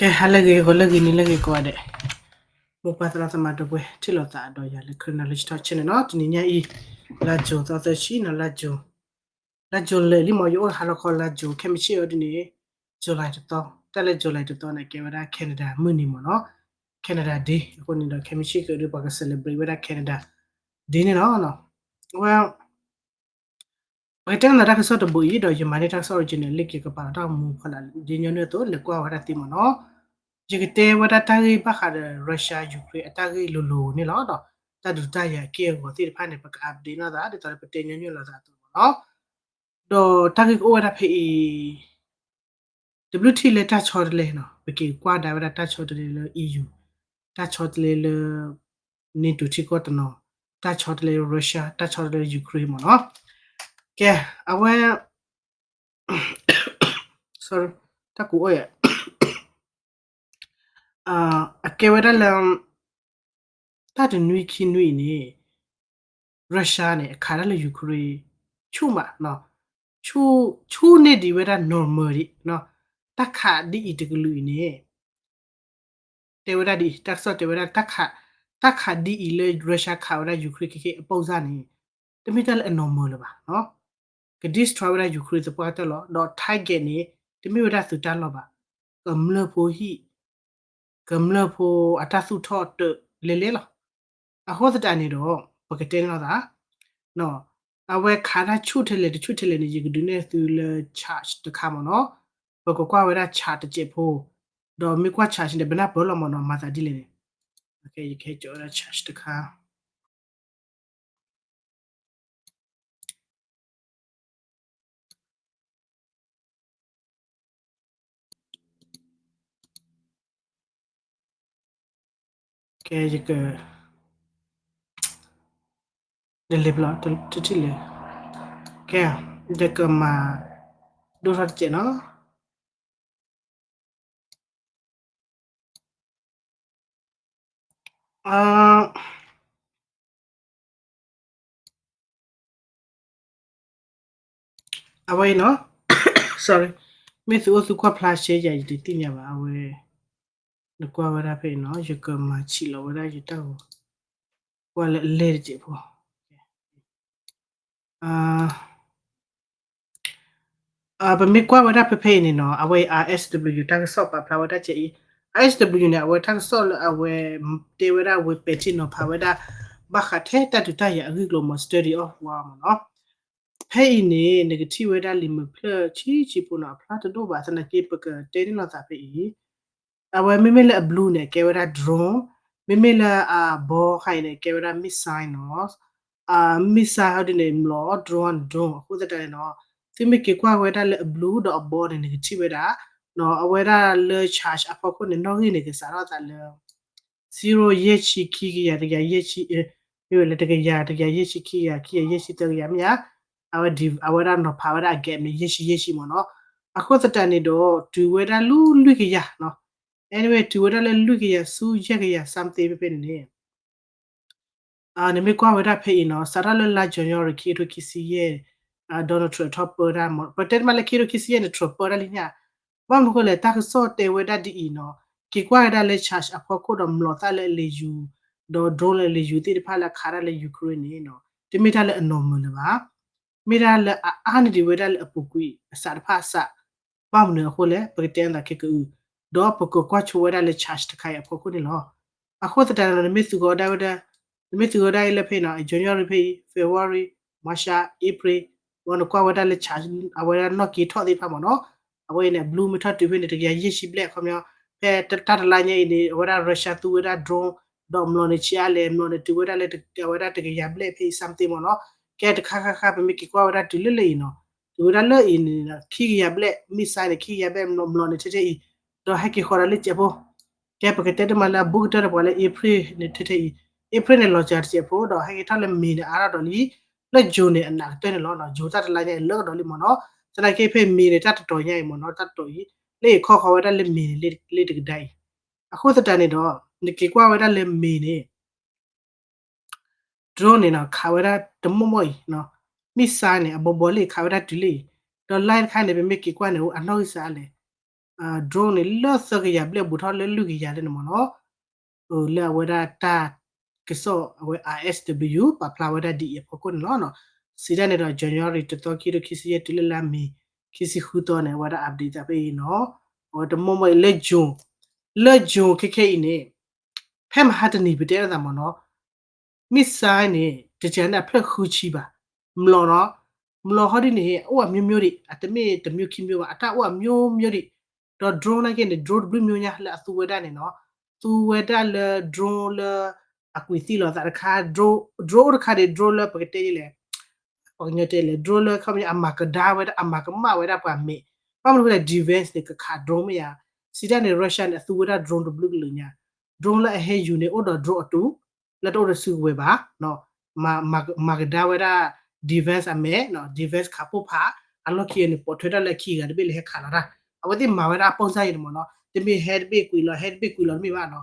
ကဲ ဟါလၢအဂ့ၤ ဂီၤလၢအဂ့ၤ နံၤလၢအဂ့ၤကိးဂၤဒဲး, မိၢ်ပၢ်သရၣ်သမါဒီပုၢ်ဝဲၢ် ထံၣ်လိာ်သးဒီးယၤလၢ Karen Knowledge Talk Channel နီၤ, တနံၤညါအံၤ လါ June သီသၢဆံနီၤ, လါ June, လါ June လၢာ်လံမး, ယအိၣ်ဟါလီၤခီလါ June, ခဲမုၢ်ဆ့ၣ်အံၤဒ်န့ၣ် July တသီ, တၢ်လၢ July တသီန့ၣ် ကဲဝဲဒၣ် Canada မုၢ်နံၤမးနီၤ, Canada Day အဃိန့ၣ်ဒီး ခဲမုၢ်ဆ့ၣ်ကဒုးပှၤက celebrate ဝဲဒၣ် Canada Day န့ၣ်လီၤ. အဝဲ ပကတဲနၤတၢ်ကစီၣ်တဘိအံၤ ဒီးယမၤန့ၢ်တၢ်ကစီၣ် original လၢက့ၤကပာ်လီၤတၢ်မူဖီလာ် ယညီနုၢ်အသိး လဲၤကွၢ်ဝဲဒၣ်သ့မးနီၤ. ယကတဲဝဲဒၣ်တၢ်ဂ့ၢ်ဘၣ်ဃးဒီး Russia Ukraine အတၢ်ဂ့ၢ်လိၤလိၤန့ၣ်လီၤ. ဒီးတၢ်ဒုးတၢ်ယၤအက့ၢ်အဂီၤသ့ၣ်တဖၣ်န့ၣ် ပက update နီၢ်သး ဒ်သိးလၢပတဲညီနုၢ်လိာ်သးအသိးမးနီၤ. ဒီးတၢ်ဂ့ၢ်ကအိၣ်ဝဲဒၣ်ဖဲအံၤ တဘျုးထံၣ်လၢတၢ်ဆီတလဲနီၤ, ပက့ၤကွၢ်ဒါဝဲဒၣ်တၢ်ဆီတလဲလၢ EU, တၢ်ဆီတလဲလၢ NATO ထံကီၢ်တနီၤ, တၢ်ဆီတလဲလၢ Russia, တၢ်ဆီတလဲလၢ Ukraine မးနီၤ. ကဲ, အဝဲ sorry, တၢ်ကူးအီၣ်ယဲ, အကဲဝဲဒၣ်လၢ တၢ်တနွံခံနွံအံၤန့ၣ် Russia န့ၣ် အခးတၢ်လၢ Ukraine ဆူၣ်မး, ဆူၣ်န့ၢ်ဒံးဝဲဒၣ် normal ဒံး, တၢ်ခးဒ်အံၤတကလုာ်အံၤန့ၣ် တဲဝဲဒၣ်ဒ်အံၤ, တၢ်ကစီၣ်တဲဝဲဒၣ် တၢ်ခးဒ်အံၤလၢ Russia ခးဝဲဒၣ် Ukraine ခဲခဲအပိၢ်စၢ်န့ၣ် တမ့ၢ်တၢ်လၢအ normal လၢၤဘၣ်. က destroy ဝဲဒၣ် Ukraine သပှၢ်ကတၢၢ်လီၤ. ဒီး target န့ၣ် တမ့ၢ်ဝဲဒၣ်သုးတၢ်လီၢ်ဘၣ်, ကမျၢၢ်ဖိဟံၣ်, ကမျၢၢ်ဖိအတၢ်သူၣ်ထီၣ်တၢၢ်လဲၤလဲၤလီၤ. အဃိသတးန့ၣ်ဒီး ပကတဲန့ၣ်လီၤသး, အဝဲခးတၢ်ဆူၣ်ထဲလဲၣ်တဆူၣ်ထဲလဲၣ်န့ၣ် ယကဒုးနဲၣ်သုလၢ chart တခါမးနီၤ. ပကကွၢ်ဝဲဒၣ် chart တစဲးဖိ, ဒီးမ့ၢ်ကွၢ် chart န့ၣ် ပနၢ်ပၢၢ်လီၤမးနီၤ, မၤသးဒ်လဲၣ်န့ၣ်, ယကဟဲကၠီဝဲဒၣ် chart တခါ ကဲ ယက လဲၤလဲၤဖျီ တထံၣ်လဲၣ်, ကဲ ယကမၤဒိၣ်ထီၣ်တစဲးနီၤ. အဝဲအံၤနီၤ, sorry, မ့ၢ်သုအိၣ်သုကွၢ်ဖျါရှဲယၤ ယတသ့ၣ်ညါဘၣ်, အဝဲ နကွၢ်ဝဲဒၣ်ဖဲအံၤနီၤ, ယကမၤဆံးလီၤဝဲဒၣ်ယတၢ်ဂီၤ, ကွၢ်လၢအလဲၢ်တစဲးဖိ ပမ့ၢ်ကွၢ်ဝဲဒၣ်ဖဲဖဲအံၤန့ၣ်နီၤ, အဝဲ I S W တၢ်ကစီၣ်ပာ်ဖျါဝဲဒၣ်ကဲအံၤ, I S W န့ၣ် အဝဲတၢ်ကစီၣ်လၢအဝဲ တဲဝဲဒၣ်ဝဲပဲာ်ထံနီၤဖးဝဲဒၣ် ဘၣ်ဃးထဲတၢ်ဒုးတၢ်ယၤအဂ့ၢ်ကျိၤမး study of war မးနီၤ. ဖဲအံၤန့ၣ် နကထံၣ်ဝဲဒၣ်လံာ်မဲာ်ဖျၢၣ်ဆံးဆံးဖိနီၤ, အဖျါတဒိၣ်ဘၣ်, သနာ်က့ ပကတဲန့ၢ်လိာ်သးဖဲအံၤ အဝဲမ့မ့ၢ်လၢအ blue န့ၣ် ကဲဝဲဒၣ် drone, မ့မ့ၢ်လၢအဘီခါအံၤန့ၣ် ကဲဝဲဒၣ် missile နီၤ, missile ဟီဒ်န့ၣ် မျိာ် drone drone အဃိသတးန့ၣ်နီၤ, သုမ့ၢ်က့ၤကွၢ်ဝဲဒၣ်လၢအ blue ဒီးအဘီန့ၣ် နကထံၣ်ဝဲဒၣ်, အဝဲဒၣ်လၢ charge အဖီခိၣ်န့ၣ် နီၣ်ဂံၢ်န့ၣ် ကစးထီၣ်သးလၢ zero ယဲၢ်ဆံခံကယၤ တကယၤယဲၢ်ဆံ, မ့ၢ်ဝဲလၢတကယၤ တကယၤယဲၢ်ဆံခံကယၤ ခံကယၤယဲၢ်ဆံသၢကယၤမ့ၢ်ဧါ, အဝဲဒၣ် အဝဲဒၣ်နီၤဖးဝဲဒၣ်အ gap န့ၣ် ယဲၢ်ဆံယဲၢ်ဆံမ့ၢ်နီၤ, အဃိသတးန့ၣ်ဒီး တုၤဝဲဒၣ်လၢလွံၢ်ကယၤ anyway တုၤဝဲဒၣ်လၢလွံၢ်ကယၤဆူယဲၢ်ကယၤ something ဖဲဖဲန့ၣ်န့ၣ် နမ့ၢ်ကွၢ်ဝဲဒၣ်ဖဲအံၤနီၤ, စးထီၣ်လၢလါ January ခံကထိခံဆံယဲၢ်, Donald Trump ထီၣ်ပၢတၢ်မး, ပတဲတမံၤလၢခံကထိခံဆံယဲၢ်န့ၣ် Trump ပၢတၢ်လံန့ၣ်ဧါ, ဘၣ်မနုၤအဃိလဲၣ် တၢ်ကစီၣ်တဲဝဲဒၣ်ဒ်အံၤနီၤ, က့ၤကွၢ်ဝဲဒၣ်လၢ charge အဖီခိၣ်ဒီးမျိာ်သၣ်လၢအလဲၤယူၤ, ဒီး drone လၢအလဲၤယူၤသ့ၣ်တဖၣ်လၢအခးတၢ်လၢ Ukraine န့ၣ်နီၤ, တမ့ၢ်တၢ်လၢအ normal လၢၤဘၣ်, မ့ၢ်တၢ်လၢအအါန့ၢ်ဒံးဝဲဒၣ်လၢအပူၤကွံာ်အစးတဖၣ်အစး, ဘၣ်မနုၤအဃိလဲၣ် ပကတဲအသးခဲကအု, ဒီးပကကွၢ်ဆိဝဲဒၣ်လၢ charge တခါအံၤအဖီခိၣ်န့ၣ်လီၤ. အဃိသတးန့ၣ် နမ့ၢ်သုးဂီၤဒၣ်ဝဲဒၣ်, နမ့ၢ်သုးဂီၤဒၣ်အံၤလၢဖဲအံၤနီၤ, January ဖဲအံၤ, February, March, April, ဒီးနကွၢ်ဝဲဒၣ်လၢ charge အဝဲဒၣ်နီၣ်က့ၤထီၣ်သ့ၣ်တဖၣ်မ့ၢ်နီၤ, အဝဲအံၤန့ၣ် အ blue မ့ၢ်ထီၣ်တုၤဖဲန့ၣ် တကယၤယဲၢ်ဆံဘျဲၣ်အခီပညီ, ဖဲတၢ်တလါညါအံၤန့ၣ် အဝဲဒၣ် Russia သူဝဲဒၣ် drone ဒီးမျိာ်န့ၣ်ဆံးအါလဲၣ်, မျိာ်န့ၣ်တုၤဝဲဒၣ်လၢအဝဲဒၣ်တကယၤဘျဲၣ်ဖဲအံၤ something မ့ၢ်နီၤ, ကဲတခါခါခါ ပမ့ၢ်က့ၤကွၢ်ဝဲဒၣ်တုၤလၢလၢအံၤနီၤ, တုၤဝဲဒၣ်လၢအံၤန့ၣ် ခံကယၤဘျဲၣ်, missile န့ၣ် ခံကယၤဘျဲၣ်, မျိာ်န့ၣ်ထဲထဲအံၤ, ဒီးဟဲက့ၤဃီၤဒီးလၢစဲးဖိ, ကဲပကတဲတမံၤလၢအဘူးကတၢၢ်တပှၤလၢ April န့ၣ်ထဲထဲအံၤ, April န့ၣ်လီၤစှၤတစဲးဖိ ဒီးဟဲက့ၤထီၣ်လၢ May န့ၣ် အါထီၣ်ဒီးလံ, လၢ June န့ၣ် အနးကတၢၢ်န့ၣ်လီၤ, June တၢ်တလါညါအံၤလၢကဒီးလံမ့ၢ်နီၤ, သနာ်က့ဖဲ May န့ၣ် တၢ်တတီၤညါအံၤမ့ၢ်နီၤ, တၢ်တတီၤအံၤ, လၢအံၤခီဃီၤဝဲဒၣ်လၢ May န့ၣ် လၢတကဒါအံၤ, အဃိသတးန့ၣ်ဒီး နက့ၤကွၢ်ဝဲဒၣ်လၢ May န့ၣ် drone န့ၣ်နီၤ ခးဝဲဒၣ်တမိၢ်မိၢ်အံၤ, missile န့ၣ် အဘီဘီလၢခးဝဲဒၣ်တုၤလၢအံၤ, ဒီး line တခါန့ၣ် ပမ့ၢ်က့ၤကွၢ်န့ၣ် အနီၣ်ဂံၢ်စးလဲၣ်, drone န့ၣ် လၢသၢကယၤဘျဲၣ်ဘူးထီၣ်လၢလွံၢ်ကယၤလၢန့ၣ်မ့ၢ်နီၤ, လၢအဝဲဒၣ်တၢ်ကစီၣ်အဝဲ I S W ပာ်ဖျါဝဲဒၣ်ဒ်အံၤအဖီခိၣ်န့ၣ်လီၤ. စံးတၢ်န့ၣ်ဒီး January တသီခံကထိခံဆံယဲၢ်တုၤလၢလါမ့ၤ ခံဆံဃုသီန့ၣ် အဝဲဒၣ် update သးဖဲအံၤနီၤ, အဝဲတမီၢ်မီၢ်အံၤလၢ June, လၢ June ခဲခဲအံၤန့ၣ် ဖဲမဟါတနံၤပတဲလိာ်သးမ့ၢ်နီၤ missile န့ၣ် တကန့ၣ်အဖျၢၣ်ဃုဆံဘၣ်, မျိာ်နီၤ, မျိာ်ဟီဒ်န့ၣ် အိၣ်အမျိုးမျိုးဒံး, အတမ့ၢ်တမျိုးခံမျိုးဘၣ်, အတၢ်အိၣ်အမျိုးမျိုးဒံး, ဒီး drone နာ်က့န့ၣ် drone တဘျုးမျိုးညါလၢအသူဝဲဒၣ်န့ၣ်နီၤ, သူဝဲဒၣ်လၢ drone လၢ အကွံာ်သံလိာ်သးတခါ, drone အိၣ်တခါဒံး drone လၢပကတဲဒ်လဲၣ် ပှၤကညီတဲလဲၣ် drone လၢခီပညီအမၤကဒါဝဲဒၣ် အမၤကမၣ်ဝဲဒၣ်ပှၤမဲာ်, ဘၣ်မနုၤလဲၣ် defense န့ၣ် ကခး drone မ့ၢ်ဧါ, စံးတၢ်န့ၣ် Russia န့ၣ် အသူဝဲဒၣ် drone တဘျုးကလုာ်ညါ, drone လၢအဟဲယူၤန့ၣ် အိၣ်ဒီး drone အတူး, လၢတအိၣ်ဒီးစုကဝဲၤဘၣ်, မၤကဒါဝဲဒၣ် defense အမဲာ်, defense ခးပိၢ်ဖး, အလီၢ်ခံန့ၣ် ပိာ်ထွဲတၢ်လၢအခံဂၤတဘ့ၣ်လၢဟဲခးလီၤတၢ်, အဝဲသ့ၣ်မၤဝဲဒၣ်အပိၢ်စၢ်အံၤန့ၣ်မ့ၢ်နီၤ, တမ့ၢ်ဟဲတဘ့ၣ်ကွံာ်လီၤ ဟဲတဘ့ၣ်ကွံာ်လီၤတမ့ၢ်ဘၣ်နီၤ,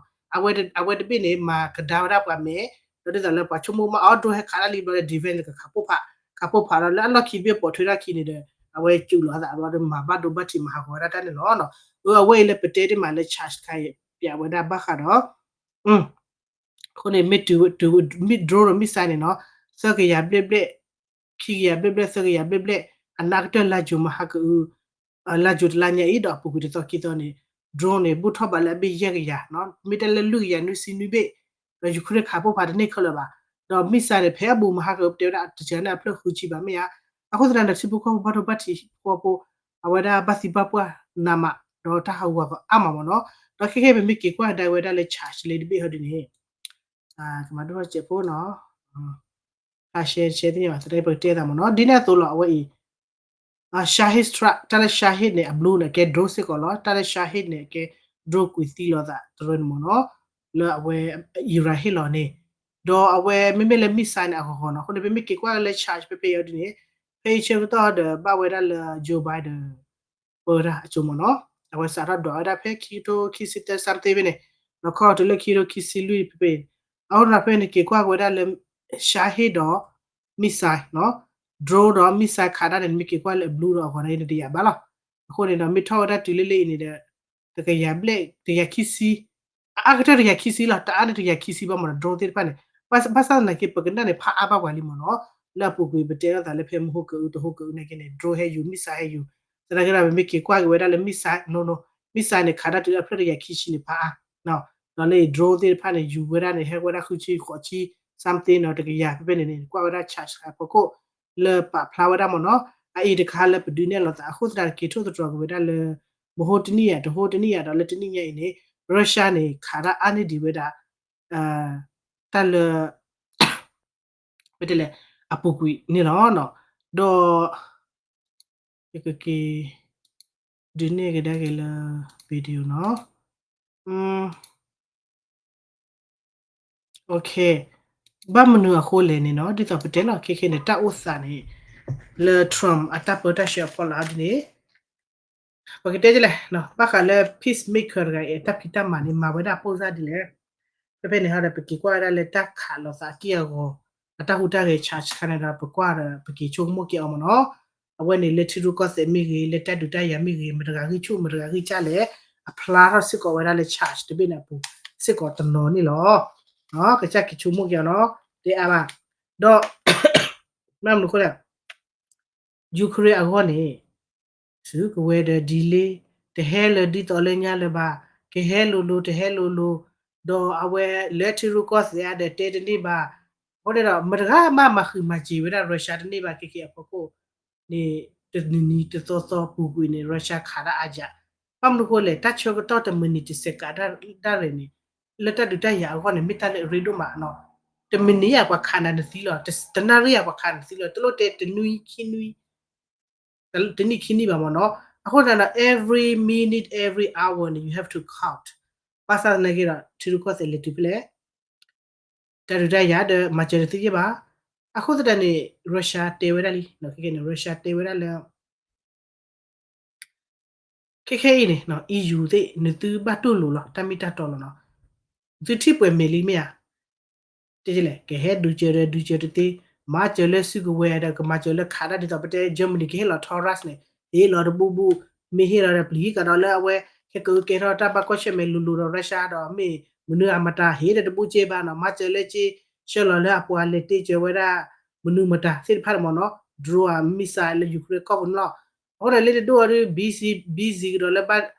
အဝဲတဘ့ၣ်န့ၣ် မၤကဒါဝဲဒၣ်ပှၤမဲာ်, ဒီးဒ်သိးလၢပှၤဆိကမိၣ်မး အီ drone ဟဲခးတၢ်လံဘျီဒီး defense န့ၣ် ကခးပိၢ်ဖး, ခးပိၢ်ဖးဒီးလၢအလီၢ်ခံတဘ့ၣ်ပိာ်ထွဲတၢ်ခံန့ၣ်ဒီး အဝဲစူးလီၤအသးဘျီဒီး မၤဘၣ်ဒိဘၣ်ထံးမၤဟးဂီၤဝဲဒၣ်တၢ်န့ၣ်လီၤ. အဝဲအံၤလၢပတဲတ့ၢ်မးလၢ charge တခါအံၤ ပျးဝဲဒၣ်ဘၣ်ဃးဒီး အဃိန့ၣ် မ့ၢ်တုၤ မ့ၢ် drone ဒီး missile န့ၣ်နီၤ, သၢကယၤဘျဲၣ်ဘျဲၣ်, ခံကယၤဘျဲၣ်ဘျဲၣ်, သၢကယၤဘျဲၣ်ဘျဲၣ်, အနၢ်ကတၢၢ်လါယူၤမဟါကအု, လါယူၤတလါညါအံၤဒီးအပူၤကွံာ်တသီခံသီန့ၣ် drone န့ၣ် ဘူးထီၣ်ဘးလၢအဘ့ၣ်ယဲၢ်ကယၤ, မ့ၢ်တဲလၢလွံၢ်ကယၤနွံဆံနွံဘ့ၣ်, ဒီး Ukraine ခးပိၢ်ဖးတန့ၢ်ခဲလၢာ်ဘၣ်, ဒီး missile န့ၣ် ဖဲအဘူးမဟါကပတဲဝဲဒၣ် တကနၣ်အဖျၢၣ်ဃုဆံဘၣ်မ့ၢ်ဧါ, အဃိသတးန့ၣ် ထံဖိကီၢ်ဖိဘၣ်ဒိဘၣ်ထံးဖိအဖိ အဝဲဒၣ်ဘၣ်သံဘၣ်ပှၢ်နးမး ဒီးတၢ်ဟးဂူာ်ဟးဂီၤအါမးမ့ၢ်နီၤ, ဒီးခဲခဲပမ့ၢ်က့ၤကွၢ်ကဒါဝဲဒၣ်လၢ charge လၢတဘ့ၣ်ဟီဒ်န့ၣ် ကမၤဒိၣ်ထီၣ်စဲးဖိနီၤ, ဖျါရှဲရှဲသ့ၣ်ညါဘၣ် သတးပကတဲသးမ့ၢ်နီၤ, ဒ်န့ၣ်အသိးလီၤ အဝဲအံၤ Shahed strike တၢ်လၢ Shahed န့ၣ် အ blue န့ၣ် ကဲ drone စ့ၢ်ကီးလီၤ, တၢ်လၢ Shahed န့ၣ် ကဲ drone ကွံာ်သံလိာ်သးတရၢန့ၣ်မ့ၢ်နီၤ, လၢအဝဲ Iran ဟ့ၣ်လီၤန့ၣ်, ဒီးအဝဲမ့မ့ၢ်လၢ missile န့ၣ် အဂီၤဂီၤနီၤ, အဃိန့ၣ် ပမ့ၢ်က့ၤကွၢ်လၢ charge ဖဲဖဲအံၤဒ်န့ၣ်, ဖဲအံၤဆၢကတီၢ်ဒီးဘၣ်ဝဲဒၣ်လၢ Joe Biden ပၢတၢ်အစိၤမ့ၢ်နီၤ, အဝဲစးထီၣ်ဒွးဝဲဒၣ်ဖဲခံကထိခံဆံတၢ something ဖဲန့ၣ်, ဒီးခီတုၤလၢခံကထိခံဆံလွံၢ်ဖဲဖဲ, အဃိန့ၣ်ဖဲန့ၣ် က့ၤကွၢ်က့ၤဝဲဒၣ်လၢ Shahed ဒီး missile နီၤ, drone ဒီး missile ခးတၢ်န့ၣ် မ့ၢ်က့ၤကွၢ်လၢအ blue ဒီးအဂီၤန့ၣ် နတယာ်ဘၣ်လီၤ, အဃိန့ၣ်ဒီး မ့ၢ်ထီၣ်ဝဲဒၣ်တုၤလၢလၢအံၤန့ၣ်ဒီး တကယၤဘျဲၣ် တကယၤခံဆံ, အအါကတၢၢ်တကယၤခံဆံလီၤ, တအါန့ၣ်တကယၤခံဆံဘၣ်မ့ၢ်နီၤ drone သ့ၣ်တဖၣ်န့ၣ်, ဘၣ်ဆၣ်သနာ်က့ ပကနၣ်န့ၣ် ဖးအါဘၣ်ပှၤလံမ့ၢ်နီၤ, လၢအပူၤကွံာ်ပတဲလိာ်သးလၢဖဲမဟိကအုတဟိကအုနာ်က့န့ၣ် drone ဟဲယူၤ missile ဟဲယူၤ, သနာ်က့ဒီး ပမ့ၢ်က့ၤကွၢ်က့ၤဝဲဒၣ်လၢ missile နီၤ, missile န့ၣ် ခးတၢ်တုၤလၢအဖျၢၣ်တကယၤခံဆံန့ၣ် ဖးအါ, ဒီးလၢအံၤ drone သ့ၣ်တဖၣ်န့ၣ် ယူၤဝဲဒၣ်န့ၣ် ဟဲဝဲဒၣ်ဃုဆံဃိးဆံ something နီၤ တကယၤဖဲဖဲန့ၣ်န့ၣ် ကွၢ်ဝဲဒၣ် charge တခါဖီခိၣ် လၢပာ်ဖျါဝဲဒၣ်မ့ၢ်နီၤ, အအံၤတခါလၢပဒုးနဲၣ်လိာ်သးအဃိသတး က့ၤထိၣ်သတြီၤက့ၤဝဲဒၣ်လၢ မဟိတနံၣ်ယၤ တဟိတနံၣ်ယၤဒီးလၢတနံၣ်ညါအံၤန့ၣ် Russia န့ၣ် ခးတၢ်အါန့ၢ်ဒံးဝဲဒၣ် တၢ်လၢ ပတဲလဲၣ် အပူၤကွံာ်န့ၣ်လီၤ. ဒီး ယကက့ၤ ဒုးနဲၣ်ကဒါက့ၤလၢ video နီၤ. Okay, ဘၣ်မနုၤအဃိလဲၣ်န့ၣ်နီၤ, ဒ်သိးပတဲလီၤခဲခဲန့ၣ် တၢ်အိၣ်သးန့ၣ် လၢ Trump အတၢ်ပၢတၢ်ဆှၢအဖီလာ်ဒ်န့ၣ် ပကတဲဒ်လဲၣ်, ဘၣ်ဃးလၢ peacemaker တဂၤအံၤ အတၢ်ဖံးတၢ်မၤန့ၣ် မၤဝဲဒၣ်အပိၢ်စၢ်ဒ်လဲၣ်. ဖဲဖဲန့ၣ်ဟီဒီး ပက့ၤကွၢ်ဝဲဒၣ်လၢတၢ်ခးလိာ်သးအက့ၢ်အဂီၤ အတၢ်ဟူးတၢ်ဂဲၤ charge တခါန့ၣ်ဒီး ပကွၢ်ဒီး ပက့ၤဆိကမိၣ်က့ၤအီၤမ့ၢ်နီၤ. အဝဲန့ၣ်လၢထံရူၢ်ကီၢ်သဲးမ့ၢ်ဂ့ၤ, လၢတၢ်ဒုးတၢ်ယၤမ့ၢ်ဂ့ၤ, မတဂၤဂံၢ်ဆူၣ်မတဂၤဂံၢ်စၢ်လဲၣ်, အဖျါထီၣ်စ့ၢ်ကီးဝဲဒၣ်လၢ charge တဘ့ၣ်န့ၣ်အပူၤ စ့ၢ်ကီးတနီၤန့ၣ်လီၤ. ကစၢ်က့ၤဆိကမိၣ်က့ၤအီၤနီၤ, တဲအါဘၣ်. ဒီး ဘၣ်မနုၤအဃိလဲၣ် Ukraine အဂီၢ်န့ၣ် စုကဝဲၤဒီး delay တဟဲလၢၤဒ်သိးလၢညါလၢၤဘၣ်, ကဟဲလိၤလိၤ တဟဲလိၤလိၤ, ဒီးအဝဲလၢထံရူၢ်ကီၢ်သဲးအါဒီးတဲတန့ၢ်ဘၣ်. အဃိန့ၣ်ဒီး မတဂၤမးမၤဃံးမၤစၢၤဝဲဒၣ် Russia တန့ၢ်ဘၣ် ခဲက့ၤအဖီခိၣ်န့ၣ် တနံၤနံၤတသီသီပူၤကွံာ်န့ၣ် Russia ခးတၢ်အါယၤ. ဘၣ်မနုၤအဃိလဲၣ် တၢ်ဆၢကတီၢ်တမံးနံးတစဲးကးဒၣ်လဲာ်န့ၣ် လၢတၢ်ဒုးတၢ်ယၤအဂီၢ်န့ၣ် မ့ၢ်တၢ်လၢအရ့ဒိၣ်မးနီၤ. တမံးနံးယၤပှၤခးနၤနသံလီၤ, တနၣ်ရံၣ်ယၤပှၤခးနသံလီၤ, တလိၣ်တဲတနွံခံနွံ တနံၣ်ခံနံၣ်ဘၣ်မ့ၢ်နီၤ. အဃိသတးဒီး every minute, every hour န့ၣ် you have to count. ဘၣ်ဆၣ်သနာ်က့ဒီး ထံရူၢ်ကီၢ်သဲးလဲၤတုၤဖဲလဲၣ် တၢ်ဒုးတၢ်ယၤဒီး မၤစၢၤတသ့ယဲၢ်ဘၣ်. အဃိသတးန့ၣ် Russia တဲဝဲဒၣ်လံ, ခဲကနံၣ် Russia တဲဝဲဒၣ်လၢ ခဲခဲအံၤန့ၣ် EU သ့ၣ် နသုဘၣ်တူၢ်လိာ်လီၤ တၢ်မ့ၢ်တၢ်တီလီၤနီၤ. သုထံၣ်ပှဲၤမဲာ်လံမ့ၢ်ဧါ. တဲလဲၣ် ကဟဲဒုးစၢၤဒီးဒုးစၢၤတသ့, မၤစၢၤလၢစုကဝဲၤဒီး ကမၤစၢၤလၢခးတၢ်ဒ်သိး ပတဲ Germany ကဟ့ၣ်လီၤ Taurus န့ၣ် ဟ့ၣ်လီၤတဘူၣ်ဘူၣ်, မ့ၢ်ဟ့ၣ်လီၤဒီးပျံၤကဒီးလၢအဝဲ ဟဲကကဲထီၣ်တၢ်ဘၣ်ကွၢ်ဆၢၣ်မဲာ်လိၤလိၤဒီး Russia ဒီးမ့ၢ်မနုၤအမတၤဟ့ၣ်ဒီးတဘူၣ်က့ဘၣ်နီၤ, မၤစၢၤလၢက့ ဆှၢလီၤလၢအပှၤလဲၤတ့စၢၤဝဲဒၣ် မနုၤမတၤသ့ၣ်တဖၣ်န့ၣ်မ့ၢ်နီၤ, drone အ missile လၢ Ukraine ကီၢ်ပူၤန့ၣ်လီၤ. အဃိန့ၣ်လၢတဒိၣ်အီၤဒုး busy busy ကဒီးလၢ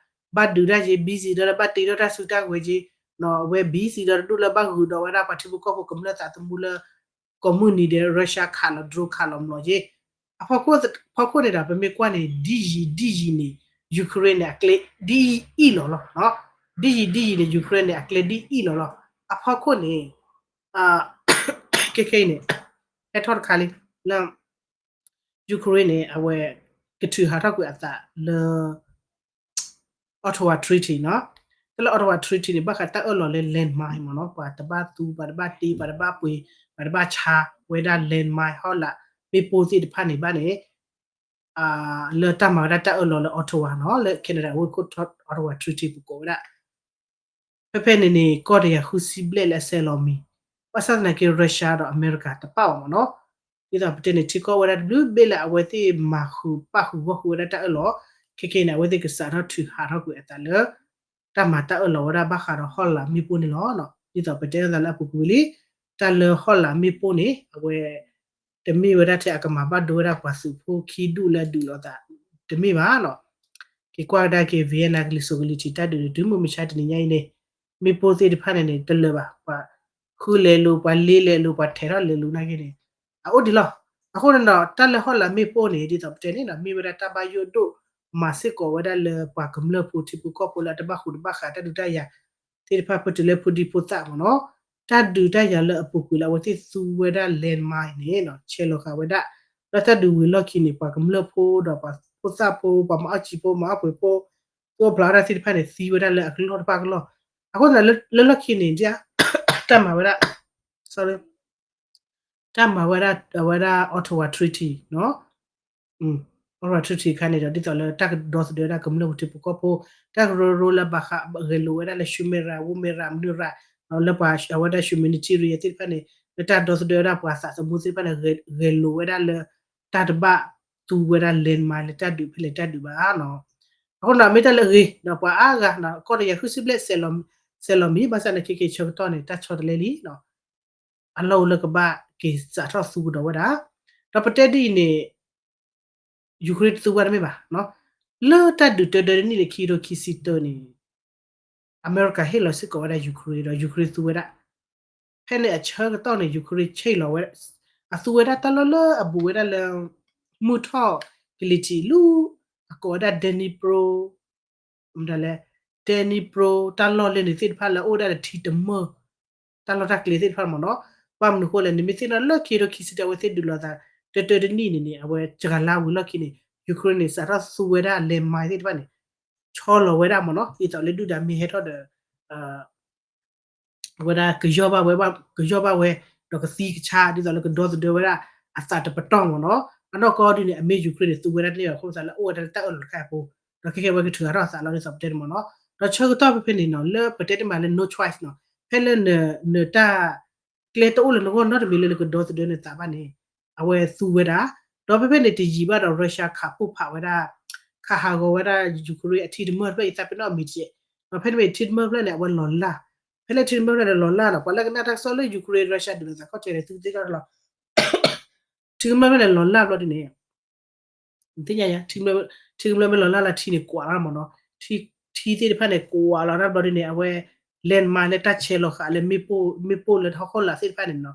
ဘၣ်ဒုးတၢ်က့ busy ဒီးလၢဘၣ်တ့ထီၣ်တၢ်စုတၢ်ဝဲၤက့ နီၤ, အဝဲ busy ဒီးတဒိၣ်လၢဘၣ်ဂုာ်ဒီးဝဲဒၣ်ပှၤထံဖိကီၢ်ဖိကမျၢၢ်သးသမူလၢ ကိးမုၢ်နံၤဒီး Russia ခးလီၤ drone ခးလီၤမျိာ်က့ အဖီခိၣ်န့ၣ်ဒီး ပမ့ၢ်ကွၢ်န့ၣ် ဒ်ယံာ်ဒ်ယံာ်န့ၣ် Ukraine န့ၣ် အကျဲဒ်အံၣ်လီၤလီၤ. ဒ်ယံာ်ဒ်ယံာ်န့ၣ် Ukraine န့ၣ် အကျဲဒ်အံၣ်လီၤလီၤ. အဖီခိၣ်န့ၣ် ခဲခဲအံၤန့ၣ် ဟဲထီၣ်တခါလံ လၢ Ukraine န့ၣ် အဝဲ ကထုးဟးထီၣ်ကွံာ်အသးလၢ Ottawa Treaty နီၤ. တၢ်လၢ Ottawa Treaty န့ၣ် ဘၣ်ဃးတၢ်အၢၣ်လီၤလၢ landmine မ့ၢ်နီၤ, ပှၤတဘၣ်သူ ပှၤတဘၣ်တ့ ပှၤတဘၣ်ပှ့ၤ ပှၤတဘၣ်ဆါဝဲဒၣ် landmine ဟီၣ်လာ်မ့ၣ်ပိၢ်သ့ၣ်တဖၣ်န့ၣ်ဘၣ်န့ၣ် လၢတၢ်မၤဝဲဒၣ်တၢ်အၢၣ်လီၤလၢ Ottawa နီၤ, လၢ Canada အဝ့ၢ်ခိၣ် Ottawa Treaty ပကိးဝဲဒၣ် ဖဲဖဲန့ၣ်န့ၣ် ကီၢ်တကယၤဃုဆံဘျဲၣ်လၢအဆဲးလီၤမံၤ, ဘၣ်ဆၣ်သနာ်က့ Russia ဒီးအမဲရကၤတပာ်ဘၣ်မ့ၢ်နီၤ. ဒ်သိးပတဲန့ၣ် ထံကီၢ်ဝဲဒၣ်တဘျုးဘ့ၣ်လၢအဝဲသ့ၣ်မၤဃုာ်ပာ်ဃုာ်ဂီၢ်ဃုာ်ဝဲဒၣ်တၢ်အၢၣ်လီၤ, ခဲခဲအံၤန့ၣ် အဝဲသ့ၣ်ကစးထီၣ်ထုးဟးထီၣ်ကွံာ်အသးလၢ တၢ်မၤတၢ်အၢၣ်လီၤဝဲဒၣ်ဘၣ်ဃးဒီးဟီၣ်လာ်မ့ၣ်ပိၢ်န့ၣ်လီၤ. ဒ်သိးပတဲအသးလၢအပူၤကွံာ်ဝံၤလံ, တၢ်လၢဟီၣ်လာ်မ့ၣ်ပိၢ်န့ၣ် အဝဲ တမ့ၢ်ဝဲဒၣ်ထဲအကမၤဘၣ်ဒိဝဲဒၣ်ပှၤသုးဖိခံဒူၣ်လၢအဒုးလိာ်သး တမ့ၢ်ဘၣ်နီၤ. က့ၤကွၢ်ကဒါက့ၤ Vienna ကလံၤစိးကလံၤထံးတၢ်ဒုးန့ၣ် တုၤမုၢ်မဆါတနံၤညါအံၤန့ၣ် မ့ၣ်ပိၢ်သ့ၣ်တဖၣ်န့ၣ်န့ၣ် တလၢာ်ဘၣ်, ပှၤဃုလဲၤလိာ် ပှၤလ့လဲၤလိာ် ပှၤထဲးထီၣ်လဲၤလိာ်နာ်က့န့ၣ် အအိၣ်ဒံးလီၤ. အဃိန့ၣ်ဒီး တၢ်လၢဟီၣ်လာ်မ့ၣ်ပိၢ်န့ၣ် ဒ်သိးပတဲန့ၣ်ဒီး မ့ၢ်ဝဲဒၣ်တၢ်ဘၣ်ယိၣ်ဒိၣ်မၤစ့ၢ်ကီးဝဲဒၣ်လၢပှၤကမျၢၢ်ဖိထံဖိကီၢ်ဖိလၢအတဘၣ်ဃူးတဘၣ်ဃးတၢ်ဒုးတၢ်ယၤသ့ၣ်တဖၣ် ဖဲတုၤလၢဖိဒံဖိသၣ်မ့ၢ်နီၤ, တၢ်ဒုးတၢ်ယၤလၢအပူၤကွံာ်လၢအဝဲသ့ၣ်သူဝဲဒၣ် landmine န့ၣ် ဆဲးလီၤဃာ်ဝဲဒၣ် လၢတၢ်ဒုးဝံၤလီၢ်ခံန့ၣ် ပှၤကမျၢၢ်ဖိဒီးပှၤဖိသၣ်ဖိ ပှၤမၤအီၣ်စံာ်ဖိ မၤအီၣ်ပှ့ၤဖိ သူၣ်အိၣ်ဖျးဝဲဒၣ်သ့ၣ်တဖၣ်န့ၣ် သံဝဲဒၣ်လၢအကလီၢ်တဖၣ်ကလီၢ်. အဃိသတးလၢလီၢ်ခံန့ၣ် တၢ်မၤဝဲဒၣ် တၢ်မၤဝဲဒၣ် အဝဲဒၣ် Ottawa Treaty နီၤ, Ottawa Treaty အခါန့ၣ်ဒီး ဒ်သိးလၢတၢ်ကဒီသဒၢဝဲဒၣ်ကမျၢၢ်ဖိထံဖိကီၢ်ဖိ, တၢ်ကရၢကရိလၢဘၣ်ဃးဂဲၤလိာ်ဝဲဒၣ်လၢ ရှူမဲရၤ ဝူမဲရၤ မနုၤရၤ, လၢပှၤအဝဲဒၣ် humanitarian သ့ၣ်တဖၣ်န့ၣ် လၢတၢ်ဒီသဒၢဝဲဒၣ်ပှၤသးသမူသ့ၣ်တဖၣ်န့ၣ် ဂဲၤလိာ်ဝဲဒၣ်လၢ တၢ်တဘၣ်သူဝဲဒၣ် landmine လၢတၢ်ဒုးဖဲလဲၣ်တၢ်ဒုးဘၣ်နီၤ. အဃိန့ၣ် မ့ၢ်တၢ်လၢအဂ့ၤဒီး ပှၤအါဂၤ ကီၢ်တကယၤဃုဆံဘျဲၣ် ဆဲးလီၤမံၤ ဘၣ်ဆၣ်န့ၣ် ခဲက့ၤဆၢကတီၢ်န့ၣ် တၢ်ဆီတလဲလံနီၤ. အလီၢ်အိၣ်လၢကဘၣ်က့ၤစးထီၣ်သူကဒီးဝဲဒၣ်, ဒီးပတဲဒ်အံၤန့ၣ် Ukraine တသူဝဲဒၣ်တမ့ၢ်ဘၣ်, လၢတၢ်ဒုးတၢဒၢတနံၣ်လၢခံထိခံဆံတၢန့ၣ် အမဲရကၤဟ့ၣ်လီၤစ့ၢ်ကီးဝဲဒၣ် Ukraine ဒီး Ukraine သူဝဲဒၣ်, ဖဲန့ၣ်အဆၢကတီၢ်န့ၣ် Ukraine ဆဲးလီၤဝဲ, အသူဝဲဒၣ်တၢ်လီၢ်လၢအဘူးဝဲဒၣ်လၢ မုၢ်ထီၣ်ကလံၤထံးလၢ အကိးဝဲဒၣ် Dnipro မတၤလဲၣ် Dnipro တၢ်လီၢ်လၢန့ၣ်သ့ၣ်တဖၣ်လၢအအိၣ်ဝဲဒၣ်ဒီးထံတမၢၢ်, တၢ်လီၢ်တၢ်ကျဲသ့ၣ်တဖၣ်မ့ၢ်နီၤ. ဘၣ်မနုၤအဃိလဲၣ် နမ့ၢ်သ့ၣ်နီၣ်လၢခံထိခံဆံတၢ အဝဲသ့ၣ်ဒုးလိာ်သး တၢတၢတနံၣ်န့ၣ်န့ၣ် အဝဲစှၤလါဝံၤလီၢ်ခံန့ၣ် Ukraine န့ၣ် စးထီၣ်သူဝဲဒၣ် landmine သ့ၣ်တဖၣ်န့ၣ် ဆီလီၤဝဲဒၣ်မ့ၢ်နီၤ ဒ်သိးလၢဒုၣ်ဒါမ့ၢ်ဟဲထီၣ်ဒီး အဝဲဒၣ်ကယီၢ်ဘၣ်ဝဲ, ကယီၢ်ဘၣ်ဝဲ, ဒီးကသံကဆါ ဒ်သိးလၢကဒီသဒၢဝဲဒၣ်အသးတပတီၢ်မ့ၢ်နီၤ. အနီၢ်ကီၢ်ဒ်န့ၣ် အမ့ၢ် Ukraine န့ၣ် သူဝဲဒၣ်တန့ၢ်ဘၣ် အဃိသတးလၢအိၣ်ဝဲဒၣ်လၢတၢ်အၢၣ်လီၤတခါအပူၤ, ဒီးခဲကဲဝဲကထုးဟးထီၣ်အသးလီၤ ဒ်သိးပတဲန့ၣ်မ့ၢ်နီၤ. ဒီးဆၢကတီၢ်ဖဲဖဲန့ၣ်နီၤ လၢပတဲတမံၤလၢ no choice နီၤ, ဖဲလၢနတၢ်ကျဲတအိၣ်လၢနဂီၢ်နီတမံၤလၢနကဒီသဒၢနသးဘၣ်န့ၣ် အဝဲသူဝဲဒၣ်, ဒီးဖဲဖဲန့ၣ်တယံာ်ဘၣ်ဒီး Russia ခးပိၢ်ဖးဝဲဒၣ်, ခးဟးဂီၤဝဲဒၣ် Ukraine အထံတမၢၢ်တဖျၢၣ်အံၤ သးပ့ၤနီၣ်အမံၤတကဲး, ဒီးဖဲန့ၣ်မ့ၢ်ထံတမၢၢ်ဖျၢၣ်န့ၣ် အဝဲလီၤလၢ်, ဖဲလၢထံတမၢၢ်ဖျၢၣ်န့ၣ်လီၤလၢ်နီၤ ပှၤလၢကနၣ်တၢ်ကစီၣ်လၢ Ukraine Russia ဒုးလိာ်သးခီၣ်ထံးန့ၣ် သုသ့ၣ်နီၣ်လီၤ ထံတမၢၢ်ဖျၢၣ်န့ၣ်လီၤလၢ်ဘျီဒ်န့ၣ်, သ့ၣ်ညါယါ, ထံတမၢၢ်မ့ၢ်လီၤလၢ်လၢထံန့ၣ်ကွးလီၤမ့ၢ်နီၤ, ထံသ့ၣ်တဖၣ်န့ၣ် ကွးလီၤတၢ်ဘျီဒ်န့ၣ် အဝဲ landmine လၢတၢ်ဆဲးလီၤဃာ်လၢမ့ၣ်ပိၢ်လၢဟီၣ်ခိၣ်လာ်သ့ၣ်တဖၣ်န့ၣ်နီၤ,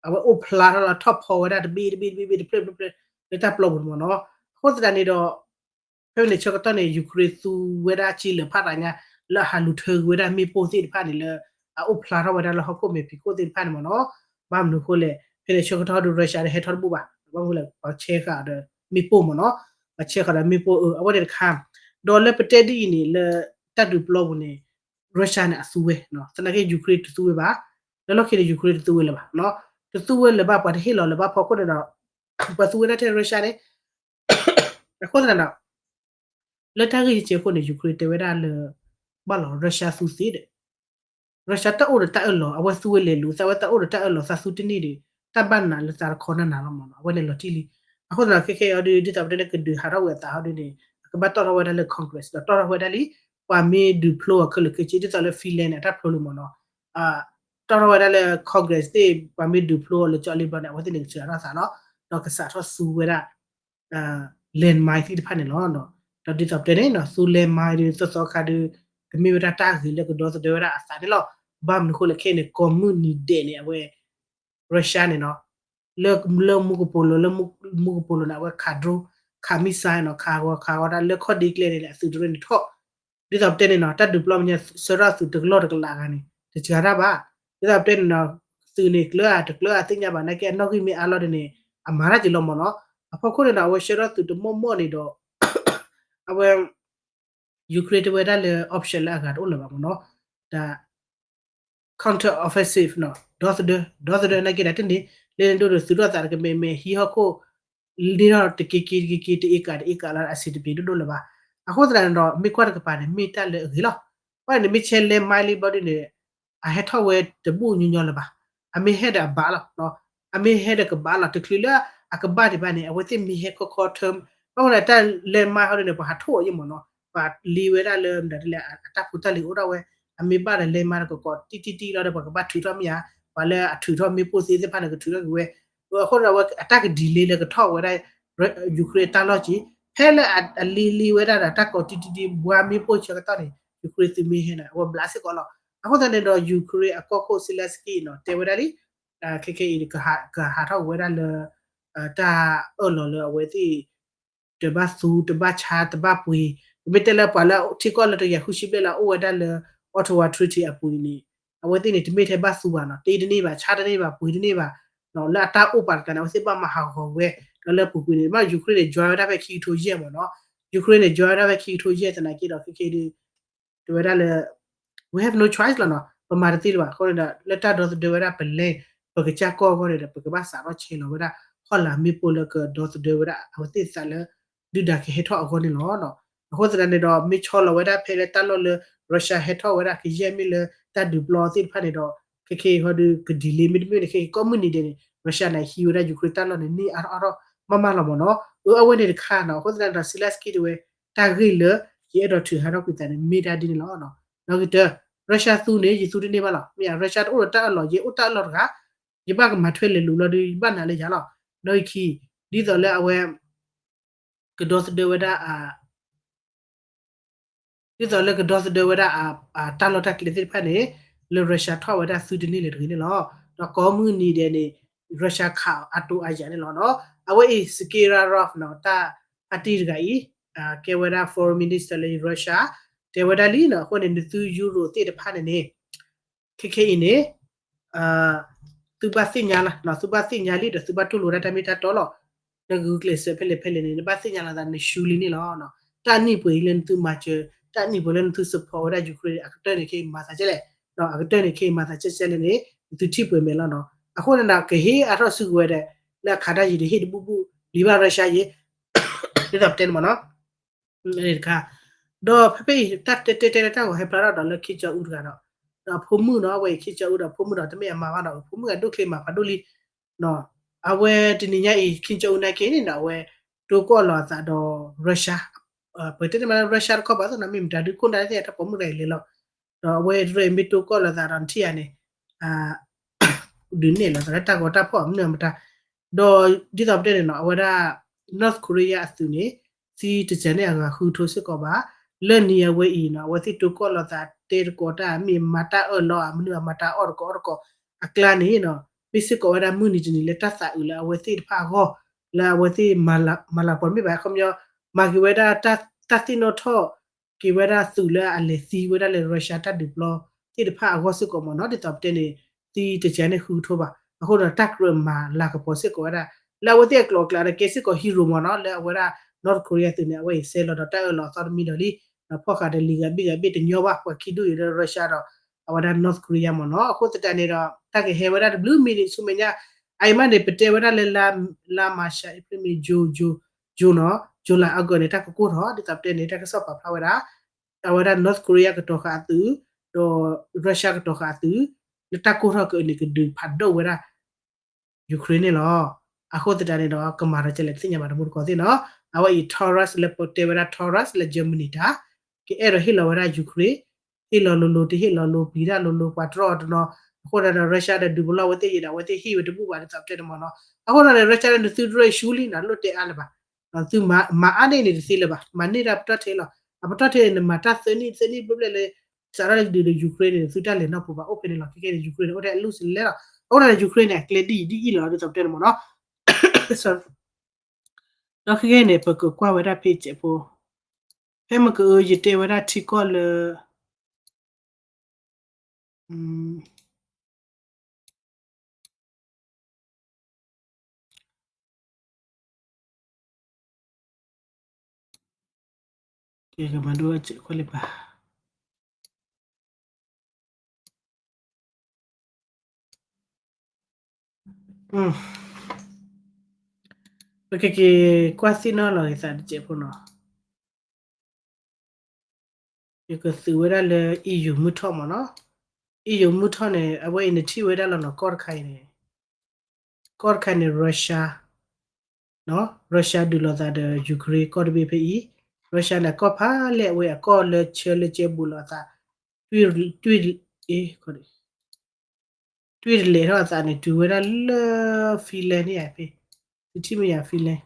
အဝဲအိၣ်ဖျါထီၣ်လီၤ ထီၣ်ဖီဝဲဒၣ်တဘ့ၣ်တဘ့ၣ်တဘ့ၣ်တဖျၢၣ်တဖျၢၣ်လၢတၢ်ပျီပူၤန့ၣ်မ့ၢ်နီၤ, အဃိသတးန့ၣ်ဒီး ဖဲန့ၣ်ဆၢကတီၢ်န့ၣ် Ukraine သူဝဲဒၣ်စ့လၢာ်ဖးတၢ်ညါ လၢအဟးလူၤထၢက့ၤဝဲဒၣ်မ့ၣ်ပိၢ်သ့ၣ်တဖၣ်န့ၣ်လၢ အအိၣ်ဖျါထီၣ်ဝဲဒၣ်လၢဟီၣ်ခိၣ်မဲာ်ဖံးခိၣ်သ့ၣ်တဖၣ်န့ၣ်မ့ၢ်နီၤ, ဘၣ်မနုၤအဃိလဲၣ် ဖဲန့ၣ်ဆၢကတီၢ်ဒီး Russia ဒီးဟဲထီၣ်တဘူၣ်ဘၣ်, ဘၣ်မနုၤလဲၣ် ပှၤဆဲးဃာ်ဒီးမ့ၣ်ပိၢ်မ့ၢ်နီၤ, ပှၤဆဲးဃာ်ဒီးမ့ၣ်ပိၢ်အဝဲန့ၣ်တခါ, ဒီးလၢပတဲဒ်အံၤန့ၣ် လၢတၢ်ဒုးပျီပူၤန့ၣ် Russia န့ၣ်အသူဝဲ, သနာ်က့ Ukraine တသူဝဲဘၣ်, လၢလီၢ်ခံန့ၣ် Ukraine တသူဝဲလၢၤဘၣ်, တသူဝဲလၢၤဘၣ် ပှၤတဟ့ၣ်လီၤလၢၤဘၣ်ဖီခိၣ်န့ၣ်ဒီး ပှၤသူဝဲဒၣ်ထဲ Russia န့ၣ် အဃိသတးဒီး လၢတၢ်ဂ့ၢ်ယကဲးခိၣ်န့ၣ် Ukraine တဲဝဲဒၣ်လၢ ဘၣ်လီၤ Russia သူသ့ဒီး Russia တၢ်အိၣ်ဒီးတၢ်အၢၣ်လီၤ အဝဲသူဝဲလဲၤလူၤ သးဝဲတၢ်အိၣ်ဒီးတၢ်အၢၣ်လီၤ သးသူတန့ၢ်ဒီး တၢ်ဘၣ်နးလၢသးတခီနၤနၤလီၤမ့ၢ်နီၤ အဝဲန့ၣ်လီၤတံၢ်လံ, အဃိသတးဒီးခဲခဲအံၤအီၤဒုး ဒ်သိးပတဲန့ၣ် ကဒုးဟးထီၣ်ဝဲအသးဟီဒုးန့ၣ် ကဘၣ်တီၣ်ထီၣ်ဝဲဒၣ်လၢ Congress ဒီးတီၣ်ထီၣ်ဝဲဒၣ်လံ ပှၤမ့ၢ်ဒုးဖျိအီၤခဲလၢာ်ခဲဆ့ ဒ်သိးလၢ Finland န့ၣ် အတၢ်ဖျိလံမ့ၢ်နီၤ တီၣ်ထီၣ်ဝဲဒၣ်လၢ Congress သ့ၣ် ပှၤမ့ၢ်ဒုးဖျိအီၤလၢကၠီလ့ဘျီန့ၣ် အဝဲသ့ၣ်န့ၣ်ကစှၤထီၣ်သးလီၤ ဒီးကစးထီၣ်သူဝဲဒၣ် landmine သ့ၣ်တဖၣ်န့ၣ်လီၤ. ဒီးဒ်သိးပတဲန့ၣ်နီၤ သူ landmine ဒ်သိးသိးခါဒုး ကမ့ၢ်ဝဲဒၣ်တၢ်ဂ့ၤလၢကဒီသဒၢဝဲဒၣ်အသးန့ၣ်လီၤ. ဘၣ်မနုၤဃိလဲၣ်ခဲအံၤန့ၣ် ကိးမုၢ်နံၤဒဲးန့ၣ် အဝဲ Russia န့ၣ်နီၤ လၢ လၢမူကပိာ်လိၤ လၢမူကပိာ်လိၤန့ၣ် အဝဲခး drone ခး missile နီၤ ခးဂီၤခးဂီၤဒၣ်လၢခီၣ်ဒ့ကျဲန့ၣ် အသုးတရၢန့ၣ်ထီၣ် ဒ်သိးပတဲန့ၣ်နီၤ တၢ်ဒုးပျီမ့ၢ်ညါ ဆှၢထီၣ်အသုးတကလီၢ်တကလးဂၤန့ၣ် တစှၤတၢ်ဘၣ်. ဒ်သိးပတဲန့ၣ်နီၤ သုးန့ၣ်ကျၢၤဧါတကျၢၤဧါသ့ၣ်ညါဘၣ် နာ်က့အနီၣ်ဂံၢ်မ့ၢ်အါလီၤဒ်န့ၣ် အမၤတၢ်က့ၤလီၤမ့ၢ်နီၤ. အဖီခိၣ်န့ၣ်ဒီး အဝဲဆှၢထီၣ်သုးတမီၢ်မီၢ်န့ၣ်ဒီး အဝဲ Ukraine တဲဝဲဒၣ်လၢ option လၢအဂၤတအိၣ်လၢၤဘၣ်မ့ၢ်နီၤ တၢ် counter offensive နီၤ ဒီသဒၢ ဒီသဒၢနာ်က့ဒၣ်တန့ၣ် လၢန့ၣ်ဒိၣ်ဒီးသုးထီၣ်သးတကမဲာ်မဲာ်ဟံးဟီၣ်ခိၣ် လ့ထီၣ်တက့ၤက့ၤတက့ၤက့ၤ တအ့ကၤတအ့ကၤလၢ အဆံးတပျ့ၤဒိၣ်ဒိၣ်လၢၤဘၣ်. အဃိသတးန့ၣ်ဒီး မ့ၢ်ကွၢ်တကပၤန့ၣ် မ့ၢ်တၢ်လၢအဂ့ၤလီၤ. ဘၣ်န့ၣ်မ့ၢ်ဆဲးလဲမါလံဘျီဒ်န့ၣ် အဟဲထီၣ်ဝဲတဘူၣ်ညီညီလၢၤဘၣ်. အမ့ၢ်ဟဲဒီးအဘၣ်လီၤ. အမ့ၢ်ဟဲဒီးကဘၣ်လီၤ တချုးလၢအကဘၣ်ဒံးဘၣ်န့ၣ် အဝဲသ့ၣ်မ့ၢ်ဟဲခီခီထၢ ဘၣ်ဃိန့ၣ် တၢ်လဲမါဟီဒ်န့ၣ် ပှၤဟးထီၣ်အီၤယဲၢ်မ့ၢ်နီၤ ပှၤလံဝဲဒၣ်လၢမတၤဒ်လဲၣ် အတၢ်ဖိတၢ်လံၤအိၣ်ထီၣ်ဝဲ အမ့ၢ်ဘၣ်ဒီးလဲမါတကီးကီးတံၢ်တံၢ်တံၢ်လီၤဒီး ပှၤကဘၣ်ထုးထီၣ်မ့ၢ်ဧါ ပှၤလၢအထုးထီၣ်မ့ၣ်ပိၢ်သ့သ့ၣ်တဖၣ်န့ၣ် ကထုးထီၣ်က့ၤဝဲ အဃိဒီးအဝဲအတၢ်က delay လၢကထီၣ်ဝဲဒၣ် Ukraine တၢ်လီၢ်က့ၤ ဖဲလၢအလံလံဝဲဒၣ်ဒီးတၢ်ကီးတံၢ်တံၢ်တံၢ် ဘှါမ့ၣ်ပိၢ်ဆၢကတီၢ်န့ၣ် Ukraine သုးမ့ၢ်ဟဲန့ၣ် အဝဲဘျးစ့ၢ်ကီးလီၤ. အဃိသတးန့ၣ်ဒီး Ukraine အကီၢ်ခိၣ် Zelenskyy နီၤ တဲဝဲဒၣ်လံ ခဲကနံၣ်အံၤ ကဟးထီၣ်ဝဲဒၣ်လၢ တၢ်အၢၣ်လီၤလၢအဝဲသ့ၣ် တဘၣ်သူ တဘၣ်ဆါ တဘၣ်ပှ့ၤ ပမ့ၢ်တဲလၢပှၤလၢထံကီၢ်လၢတကယၤဃုဆံဘျဲၣ်လၢအအိၣ်ဝဲဒၣ်လၢ Ottawa Treaty အပူၤန့ၣ် အဝဲသ့ၣ်န့ၣ် တမ့ၢ်ထဲဘၣ်သူဘၣ်နီၤ တ့တန့ၢ်ဘၣ် ဆါတန့ၢ်ဘၣ် ပှ့ၤတန့ၢ်ဘၣ် လၢအတၢ်အိၣ်ပာ်တကးန့ၣ် အဝဲသ့ၣ်ဘၣ်မၤဟးဂီၤဝဲ ဒီးလၢအပူၤကွံာ်န့ၣ် မ့ၢ် Ukraine န့ၣ် join ဝဲဒၣ်ဖဲခံကထိယဲၢ်မ့ၢ်နီၤ Ukraine န့ၣ် join ဝဲဒၣ်ဖဲခံကထိယဲၢ်သနာ်က့ဒီး ခဲကနံၣ်အံၤ တဲဝဲဒၣ်လၢ we have no choice လီၤနီၤ ပမၤတသ့လၢၤဘၣ် အဃိန့ၣ်ဒီး လၢတၢ်ဒီသဒၢဝဲဒၣ်ပလဲ ပကစၢ်ကီၢ်အဂီၢ်န့ၣ်ဒီး ပကဘၣ်စးထီၣ်ဆဲးလီၤဝဲဒၣ် ဟီၣ်လာ်မ့ၣ်ပိၢ်လၢကဒီသဒၢဝဲဒၣ် အဝဲသ့ၣ်သးလၢ ဒုၣ်ဒါကဟဲထီၣ်အဂီၢ်န့ၣ်လီၤ. အဃိသတးန့ၣ်ဒီး မ့ၢ်ဆီလီၤဝဲဒၣ်ဖဲလၢတၢ်လီၢ်လၢ Russia ဟဲထီၣ်ဝဲဒၣ် ကယဲၢ်မ့ၢ်လၢတၢ်ဒုးပျီသ့ၣ်တဖၣ်န့ၣ်ဒီး ခဲကနံၣ်အံၤဟီဒုး က delay မ့တမ့ၢ်န့ၣ် ခဲကနံၣ်အံၤ ကိးမုၢ်နံၤဒဲးန့ၣ် Russia န့ၣ် ဟံးဝဲဒၣ် Ukraine တၢ်လီၢ်န့ၣ် န့ၢ်အါထီၣ်အါထီၣ်မးမးလီၤမ့ၢ်နီၤ အၢ အဝဲန့ၣ်တခါနီၤ အဃိသတးဒီး Zelenskyy တဲဝဲ တၢ်ဂ့ၢ်လၢ ယအဲၣ်ဒိးထုးဟးထီၣ်ကွံာ်သးန့ၣ် မ့ၢ်ဒၣ်ဒ်န့ၣ်လီၤ. နီၣ်ဂံၢ်တၢ Russia သူန့ၣ် ယသူတန့ၢ်ဘၣ်လီၤ. မ့ၢ်ဧါ Russia တအိၣ်ဒီးတၢ်အၢၣ်လီၤ ယအိၣ်တၢ်အၢၣ်လီၤတဂၤ ယဘၣ်ကမၤထွဲလဲၤလူၤလီၤဒီး ယဘၣ်နၤလၢယၤလီၤ. နီၣ်ဂံၢ်ခံ ဒ်သိးလၢအဝဲ ကဒီသဒၢဝဲဒၣ် ဒ်သိးလၢကဒီသဒၢဝဲဒၣ် တၢ်လီၢ်တၢ်ကျဲသ့ၣ်တဖၣ်န့ၣ် လၢ Russia ထီၣ်ဝဲဒၣ်သုတန့ၢ်လၢၤတဂ့ၤန့ၣ်လီၤ. ဒီးကိးမုၢ်နံၤဒဲးန့ၣ် Russia ခးအါတိအါယၤန့ၣ်လီၤ. အဝဲအံၤ Sakharov နီၤ တၢ်ဖါတံၢ်တဂၤအံၤ ကဲဝဲဒၣ် foreign minister လၢ Russia တဲဝဲဒၣ်လံနီၤ အဃိန့ၣ် နသုယူရိသ့ၣ်တဖၣ်န့ၣ်န့ၣ် ခဲခဲအံၤန့ၣ် သုဘၣ်သ့ၣ်ညါလီၤ သုဘၣ်သ့ၣ်ညါလံဒီးသုဘၣ်တူၢ်လိာ်ဒၣ်တၢ်မ့ၢ်တၢ်တီလီၤ. နဂုာ်ကျဲးစၢးဖဲလဲၣ်ဖဲလဲၣ်န့ၣ် နဘၣ်သ့ၣ်ညါလီၤသးန ရှုံး လံန့ၣ်လီၤ. တၢ်နံၣ်ပှဲၤအံၤလၢနသုမၤစၢၤ တၢ်နံၣ်ပှဲၤလၢနသု support ဝဲဒၣ် Ukraine အကတၢၢ်န့ၣ်ခဲအံၤမၤသးကဲလဲၣ် အကတၢၢ်န့ၣ်ခဲအံၤမၤသးကဲကဲလဲၣ်န့ၣ် နသုထံၣ်ပှဲၤမဲာ်လီၤနီၤ. အဃိန့ၣ်ဒီး ကဟ့ၣ်အါထီၣ်စုကဝဲၤဒီး လၢအခးတၢ်ယံၤဒီးဟ့ၣ်တဘူၣ်ဘူၣ် လံာ်ဘၣ် Russia ယံၤ ဒ်သိးပတဲန့ၣ်မ့ၢ်နီၤ တခါ ဒီးဖဲဖဲအံၤ တၢ်တဲတဲတဲလၢတၢ်ဂီၤဟဲဖျါထီၣ်ဒီးလၢ Kim Jong Un တဂၤဒီး ဒီးအဖိမုၣ်နီၤ အဝဲအံၤ Kim Jong Un ဒီးအဖိမုၣ်ဒီး တမ့ၢ်အမါဘၣ်ဒီး အဖိမုၣ်ဂၤဒိၣ်ချ့မးဖးဒိၣ်လံ အဝဲတနံၤညါအံၤ Kim Jong Un နာ်က့န့ၣ်ဒီး အဝဲတိၢ်ကီၢ်လီၤအသးဒီး Russia ပတဲတမ့ၢ်လၢ Russia တခီပၤသိးနီၤ မ့ၢ်မတၤဒုးခိၣ်နၢ်သ့ၣ် တၢ်ပိာ်မုၣ်တဂၤအံၤလဲၤလီၤ ဒီးအဝဲတရၢအံၤမ့ၢ်တိၢ်ကီၢ်လီၤသးဒီးနထံၣ်ဧါန့ၣ် ဒုးနဲၣ်လီၤသးလၢတၢ်ဂီၤတၢ်ဖီၣ်မနုၤမတၤ ဒီးဒ်သိးပတဲန့ၣ်နီၤ အဝဲဒၣ် North Korea အသုးန့ၣ် သံတစၢၤန့ၢ်အဂၤဃုကထိစ့ၢ်ကီးဘၣ်. လၢနံၤအဝဲအံၤနီၤ အဝဲသ့ၣ်တိၢ်ကီၢ်လီၤသးတဲတကိးတၢ်မ့ၢ်မၤတၢ်အၢၣ်လီၤဧါ မနုၤအမၤတၢ်အီၣ်တကိးအီတကိး အကျါန့ၣ်နီၤ မ့ၢ်စ့ၢ်ကီးဝဲဒၣ်မုၢ်နံၤတနံၤလၢတၢ်သးအုးလၢအဝဲသ့ၣ်တဖၣ်အဂီၢ် လၢအဝဲသ့ၣ်မၤလၤပီၤမ့ၢ်ဘၣ် ခီပညီ မၤက့ၤဝဲဒၣ်တၢ်သ့ၣ်နီၣ်ထီၣ် က့ၤဝဲဒၣ်သုးလၢအလဲၤသံဝဲဒၣ်လၢ Russia တၢ်ဒုးပျီသ့ၣ်တဖၣ်အဂီၢ်စ့ၢ်ကီးမ့ၢ်နီၤ ဒ်သိးပတဲန့ၣ် သံတစၢၤန့ၢ်ဃုကထိဘၣ်. အဃိဒီးတၢ်ကြၢးမၤလၤကပီၤစ့ၢ်ကီးဝဲဒၣ် လၢအဝဲသ့ၣ်အကျိၤအကျဲဒီးကဲစ့ၢ်ကီး hero မ့ၢ်နီၤ လၢအဝဲဒၣ် North Korea သုးန့ၣ် အဝဲအံၤစဲးလီၤဒီးတၢ်အၢၣ်လီၤအသီတမံၤဒီးလံ ဒီးဖီၣ်ဃာ်ဒီးလံာ်ဂၤဘ့ၣ်ဂၤဘ့ၣ်တညီဘၣ် ပှၤခံဒူၣ်အံၤလၢ Russia ဒီး အဝဲဒၣ် North Korea မ့ၢ်နီၤ အဃိသတးန့ၣ်ဒီး တၢ်ကဟဲဝဲဒၣ်တဘျုးမံၤနံးဆူမဲာ်ညါ အအံၤမးန့ၣ် ပတဲဝဲဒၣ်လၢ လါမၤရှး အ့ဖြ့ၣ် မ့ၢ် June June နီၤ July August န့ၣ် တၢ်ကကိၢ်ထီၣ် ဒ်သိးပတဲန့ၣ် တၢ်ကစီၣ်ပာ်ဖျါဝဲဒၣ် အဝဲဒၣ် North Korea ကတီၤဃာ်အသုး ဒီး Russia ကတီၤဃာ်အသုး လၢတၢ်ကိၢ်ထီၣ်ကအုးန့ၣ် ကဒုးဖးဒိၣ်ဝဲဒၣ် Ukraine န့ၣ်လီၤ. အဃိသတးန့ၣ်ဒီး ကမၤဒီးကလဲၣ်တသ့ၣ်ညါဘၣ်တမူတကိးသ့ၣ်နီၤ အဝဲအံၤ Taurus လၢပတဲဝဲဒၣ် Taurus လၢ Germany တၢ် ကအဲၣ်ဒိးဟ့ၣ်လီၤဝဲဒၣ် Ukraine ဟ့ၣ်လီၤလိၤလိၤ တဟ့ၣ်လီၤလိၤပျံၤတၢ်လိၤလိၤ ပှၤတြီအီၤတနီၤ, အဃိသတးဒီး Russia ဒီး ဒုးပလီၢ်ဝဲသ့ၣ်ယံၤဒီး အဝဲသ့ၣ်ဟ့ၣ်ဝဲတဘူၣ်ဘၣ်ဒ်သိးပတဲန့ၣ်မ့ၢ်နီၤ. အဃိသတးဒီး Russia ဒီး နသုတရၢၢ်ဆူလံ နလိၣ်တဲအါလၢၤဘၣ်, သုမၤအါန့ၢ်န့ၣ်တသ့လၢၤဘၣ်, မၤန့ၢ်တၢ်ပတီၢ်ထဲလီၤ, အပတီၢ်ထဲန့ၣ် နမၤတၢ်သၢနံၣ် သၢနံၣ်ဘျဲၣ်ဘျဲၣ်လၢ စးထီၣ်လၢဒုးဒီး Ukraine န့ၣ် သုတၢ်လဲၤနီၣ်ပူၤဘၣ် အိၣ်ဖဲန့ၣ်လီၤ. ခဲကဲန့ၣ် Ukraine န့ၣ် အိၣ်ထဲအလူၢ်စလဲလီၤ. အဃိသတးဒီး Ukraine န့ၣ် အကျဲဒ်အံၤဒ်အံၤလီၤ ဒ်သိးပတဲန့ၣ်မ့ၢ်နီၤ. ဒီးခဲကဲန့ၣ် ပကကွၢ်ဝဲဒၣ်ဖဲစဲးဖိ, ဖဲမကအၢ ယတဲဝဲဒၣ်ထံကီၢ်လၢ ကမၤဒိၣ်စဲးခွဲးလံပၢ်. ပကက့ၤကွၢ်သ့ၣ်နီၣ်လီၤက့ၤသးတစဲးဖိနီၤ. ယကသုးဝဲဒၣ်လၢ EU မုၢ်ထီၣ်မ့ၢ်နီၤ. EU မုၢ်ထီၣ်န့ၣ် အဝဲအံၤနထံၣ်ဝဲဒၣ်လီၤနီၤ ကီၢ်တခါအံၤန့ၣ်, ကီၢ်တခါန့ၣ် Russia, Russia ဒုးလိာ်သးဒီး Ukraine ကီၢ်တဘ့ၣ်ဖဲအံၤ, Russia န့ၣ် ကီၢ်ဖးလဲၢ် အဝဲအကီၢ်လၢဆၢလၢကဲဘူးလိာ်အသး, တွံၢ်, တွံၢ်တလဲၤထီၣ်အသးန့ၣ် တုၤဝဲဒၣ်လၢ Finland န့ၣ်ယါဖဲ, သုထံၣ်မ့ၢ်ယါ Finland,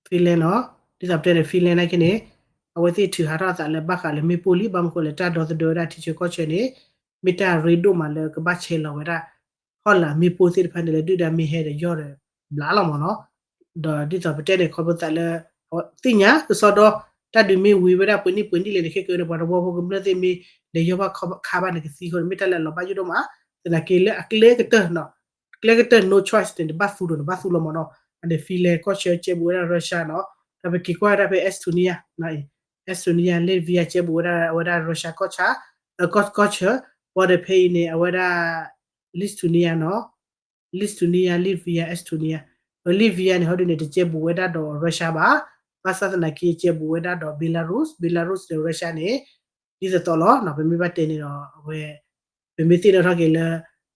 Finland နီၤ, ဒ်သိးပတဲန့ၣ် Finland နာ်က့န့ၣ်, အဝဲသ့ၣ်ထုးဟးထီၣ်အသးလၢဘၣ်ဃးလၢမ့ၣ်ပိၢ်လံ ဘၣ်မနုၤဃိလဲၣ် တၢ်ဒီသဒၢဝဲဒၣ်ထံဆၢကီၢ်ဆၢန့ၣ်, မ့ၢ်တၢ်ရ့ဒိၣ်မးလၢကဘၣ်ဆဲးလီၤဝဲဒၣ်, ဟီၣ်လာ်မ့ၣ်ပိၢ်သ့ၣ်တဖၣ်န့ၣ် လၢဒုၣ်ဒါမ့ၢ်ဟဲဒီးယီၢ်ဒီးဘျးလီၤမ့ၢ်နီၤ, ဒီးဒ်သိးပတဲန့ၣ် ခီဖျိသးလၢ, သ့ၣ်ညါကစီဒီ, တၢ်ဒုးမ့ၢ်ဝံၤဝဲဒၣ်ပှဲၤနံၣ်ပှဲၤနံၣ်လဲၣ်န့ၣ် ခဲကနံၣ်ပှၤတဝီဖိကမျၢၢ်သ့ၣ်မ့ၢ်လဲၤယီၢ်ဘၣ်ခါဘၣ်န့ၣ်ကသံအဃိန့ၣ် မ့ၢ်တၢ်လၢအလီၤဘၣ်ယိၣ်ဒိၣ်မး, သနာ်က့လၢအကျဲကတၢၢ် ကျဲကတၢၢ် no choice န့ၣ် နဘၣ်သူဒီးနဘၣ်သူလီၤမ့ၢ်နီၤ, အန့ၣ် Finland ကီၢ်ဆၢကဲဘူးဝဲဒၣ် Russia နီၤ, ဒီးပက့ၤကွၢ်ဝဲဒၣ်ဖဲ Estonia, Estonia Latvia ကဲဘူးဝဲဒၣ် အဝဲဒၣ် Russia ကီၢ်ဆၢ, ကီၢ်ဆၢ, ဘၣ်ဒီးဖဲအံၤန့ၣ် အဝဲဒၣ် Lithuania နီၤ, Lithuania, Latvia, Estonia, Latvia န့ၣ် ဟီဒုန့ၣ် တကဲဘူးဝဲဒၣ်ဒီး Russia ဘၣ်, ဘၣ်ဆၣ်သနာ်က့ကဲဘူးဝဲဒၣ်ဒီး Belarus, Belarus ဒီး Russia န့ၣ် ဒ်သိးသိးလီၤ, ပမ့ၢ်ဘၣ်တဲန့ၣ်ဒီး အဝဲ ပမ့ၢ်သ့ၣ်နီၣ်ထီၣ်က့ၤလၢ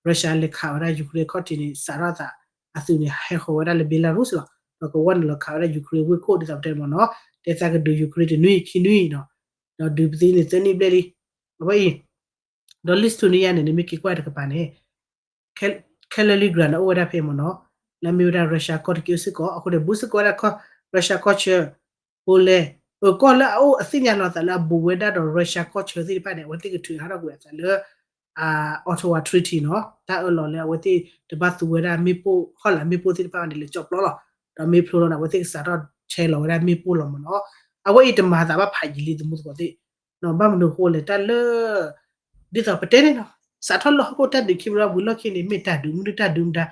Russia လဲၤခးဝဲဒၣ် Ukraine ခီၣ်ထံးန့ၣ် စးထီၣ်သး အသုးန့ၣ် ဟဲဃီၤဝဲဒၣ်လၢ Belarus လီၤ, ဒီးကဝီၤန့ၣ်လီၤခးဝဲဒၣ် Ukraine ဝ့ၢ်ခိၣ်ဒ်သိးပတဲမ့ၢ်နီၤ, တဲသးကဒုး Ukraine တနွံခံနွံနီၤ, ဒီးဒုးပသံန့ၣ်သၢနံၣ်ဘျဲၣ်လံ, အဝဲအံၤ, ဒီး Lithuania န့ၣ် နမ့ၢ်က့ၤကွၢ်တကပၤန့ၣ် Kaliningrad န့ၣ် အိၣ်ဝဲဒၣ်ဖဲမ့ၢ်နီၤ, လၢမ့ၢ်ဝဲဒၣ် Russia ကီၢ်တက့ၢ်စ့ၢ်ကီး, အဃိန့ၣ် ဘူးစ့ၢ်ကီးဝဲဒၣ် Russia ကီၢ်ဆၢ, Poland, ကီၢ်လၢအအိၣ်အသ့ၣ်ညါလီၤသးလၢအဘူးဝဲဒၣ်ဒီး Russia ကီၢ်ဆၢသ့ၣ်တဖၣ်န့ၣ် အဝဲသ့ၣ်ကထုးဟးထီၣ်ကွံာ်အသးလၢ Ottawa Treaty နီၤ, တၢ်အၢၣ်လီၤလၢအဝဲသ့ၣ်တဘၣ်သူဝဲဒၣ်မ့ၣ်ပိၢ် ဟီၣ်လာ်မ့ၣ်ပိၢ်သ့ၣ်တဖၣ်န့ၣ် လဲၤကၠီၣ်ပျီလီၤ, ဒီးမ့ၢ်ဖျိလီၤန့ၣ် အဝဲသ့ၣ်ကစးထီၣ်ဆဲးလီၤဝဲဒၣ်မ့ၣ်ပိၢ်လီၤမ့ၢ်နီၤ, အဝဲအံၤတမၤသးဘၣ်ဖးယံာ်လံ သမူသကိးသ့ၣ် ဘၣ်မနုၤအဃိလဲၣ် တၢ်လၢ ဒ်သိးပတဲန့ၣ်နီၤ, စးထီၣ်လၢဟီၣ်ခိၣ်တၢ်ဒုးခံဘျီဝံၤလီၢ်ခံန့ၣ် မ့ၢ်တၢ်ဒုးမနုၤတၢ်ဒုးမတၤ,